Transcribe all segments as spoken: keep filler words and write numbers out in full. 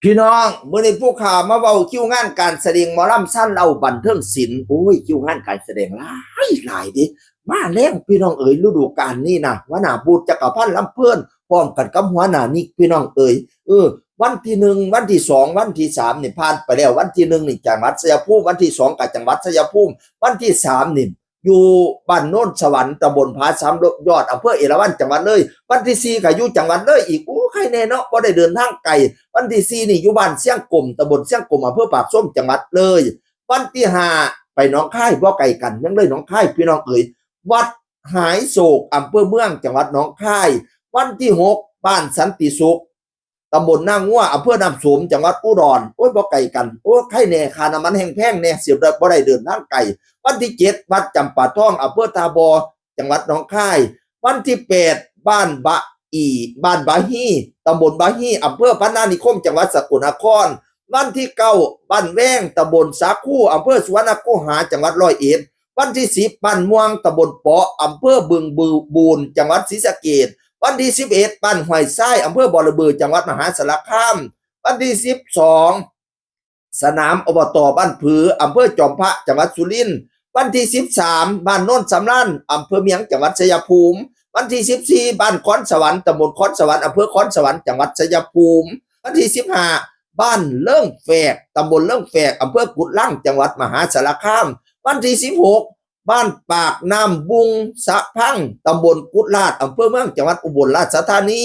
พี่น้อง มื้อนี้ผู้ข่าวมาเว้าคิวงานการแสดงหมอลำซานเหล้าบันเทิงศิลป์ โอ้ย คิวงานการแสดงหลายหลายเด้ มาแรงพี่น้องเอ๋ย ฤดูกาลนี้นะ หัวหน้าบูธจักรพันธ์ลำเพลิน พร้อมกันกับหัวหน้านิก พี่น้องเอ๋ย เออ วันที่หนึ่ง วันที่สอง วันที่สามนี่ผ่านไปแล้ว วันที่หนึ่งนี่จังหวัดชัยภูมิ วันที่สองก็จังหวัดชัยภูมิ วันที่สามนี่ อยู่บ้านโนนสวรรค์ ตำบลผาสามยอด อำเภอเอราวัณ จังหวัดเลย วันที่สี่ก็อยู่จังหวัดเลยอีก โอ้ ใครแน่เนาะ บ่ได้เดินทางไกล วันที่สี่นี่อยู่บ้านเชียงกลม ตำบลเชียงกลม อำเภอปากชม จังหวัดเลย วันที่ห้าไปหนองคาย บ่ไกลกัน ยังเลยหนองคาย พี่น้องเอ๋ย วัดหายโศก อำเภอเมือง จังหวัดหนองคาย วันที่หกบ้านสันติสุข ตำบลนางัว อำเภอน้ำโสม จังหวัดอุดร โอ้ย บ่ไกลกัน โอ้ ใครแน่ ค่าน้ำมันแฮงแพงแน่ สิบ่ได้เดินทางไกล วันที่เจ็ดวัดจำปาทอง อำเภอท่าบ่อ จังหวัดหนองคาย วันที่แปดบ้านบะอี บ้านบาฮี ตำบลบาฮี อำเภอพนานิคม จังหวัดสกลนคร วันที่เก้าบ้านแวง ตำบลสาคู อำเภอสุวรรณคูหา จังหวัดร้อยเอ็ด วันที่สิบบ้านม่วง ตำบลเปาะ อำเภอบึงบูน จังหวัดศรีสะเกษ วันที่สิบเอ็ดบ้านห้วยทราย อำเภอบอระเบือ จังหวัดมหาสารคาม วันที่สิบสองสนามอบตบ้านผือ อำเภอจอมพระ จังหวัดสุรินทร์ วันที่สิบสามบ้านโนนสำราญ อำเภอเมือง จังหวัดชัยภูมิ วันที่สิบสี่บ้านคอนสวรรค์ ตำบลคอนสวรรค์ อำเภอคอนสวรรค์ จังหวัดชัยภูมิ วันที่สิบห้าบ้านเลิ่งแฝก ตำบลเลิ่งแฝก อำเภอกุดลัง จังหวัดมหาสารคาม วันที่สิบหกบ้านปากน้ำบุงสะพัง ตำบลกุดลาด อำเภอเมือง จังหวัดอุบลราชธานี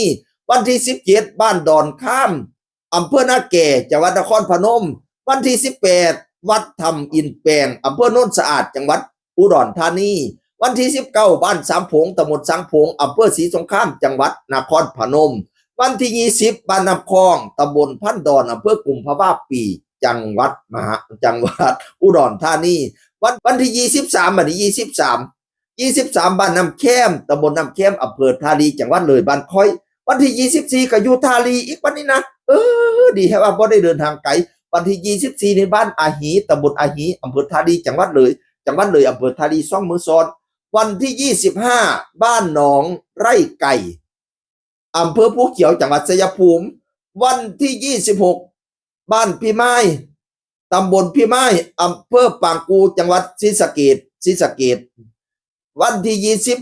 วันที่สิบเจ็ดบ้านดอนคาม อำเภอนาแก่ จังหวัดนครพนม วันที่สิบแปดวัดถ้ำอินแปง อำเภอโนนสะอาด จังหวัดอุดรธานี วันที่สิบเก้าบ้านสามโผง ตำบลสามโผง อำเภอศรีสงคราม จังหวัดนครพนม วันที่ยี่สิบบ้านน้ำคอง ตำบลพันดอน อำเภอกุมภาวะปี จังหวัดมหา จังหวัดอุดรธานี วัน วันที่ยี่สิบสาม วันที่ยี่สิบสาม ยี่สิบสามบ้านน้ำแคม ตำบลน้ำแคม อำเภอท่าลี จังหวัดเลย บ้านคอย วันที่ยี่สิบสี่ก็อยู่ท่าลีอีกวันนี้นะ เออ ดีแฮะว่าบ่ได้เดินทางไกล วันที่ยี่สิบสี่ในบ้านอาหี ตำบลอาหี อำเภอท่าลี จังหวัดเลย จังหวัดเลย อำเภอท่าลี สองมื้อซ้อน วันที่ยี่สิบห้าบ้านหนองไร่ไก่ อำเภอภูเขียว จังหวัดชัยภูมิ วันที่ยี่สิบหกบ้านพิมาย ตำบลพิมาย อำเภอปางกู จังหวัดศรีสะเกษ ศรีสะเกษ วันที่ยี่สิบ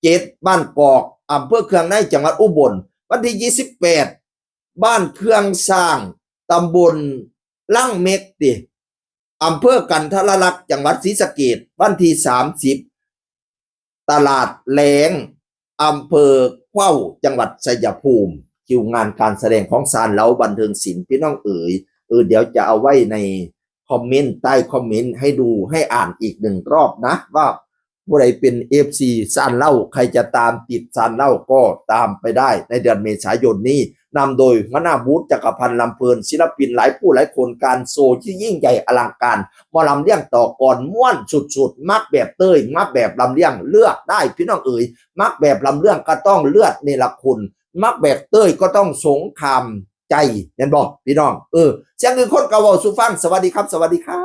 เจ็ดบ้านกอก อำเภอเครื่องใน จังหวัดอุบล วันที่ยี่สิบแปดบ้านเครื่องสร้าง ตำบลลังเม็กติ อำเภอกันทรลักษณ์ จังหวัดศรีสะเกษ วันที่สามสิบตลาดแลง อำเภอเข้า จังหวัดชัยภูมิ คิวงานการแสดงของซานเหล้าบันเทิงศิลป์ พี่น้องเอ๋ย เออ เดี๋ยวจะเอาไว้ในคอมเมนต์ ใต้คอมเมนต์ให้ดู ให้อ่านอีกหนึ่งรอบนะ ว่าผู้ใดเป็นเอฟซีซานเหล้า ใครจะตามติดซานเหล้าก็ตามไปได้ในเดือนเมษายนนี้ นำโดยหัวหน้าบูธจักรพันธ์ลำเพลิน ศิลปินหลายผู้หลายคน การโชว์ที่ยิ่งใหญ่อลังการ หมอลำเลี้ยงต่อกลอนม่วนสุดๆ มักแบบเต้ย มักแบบลำเลี้ยง เลือกได้พี่น้องเอ๋ย มักแบบลำเรื่องก็ต้องเลือดเนรคุณ มักแบบเต้ยก็ต้องสงครามใจ แม่นบ่พี่น้อง เออ เสียงอื่นคนก็เว้าสู่ฟัง สวัสดีครับ สวัสดีครับ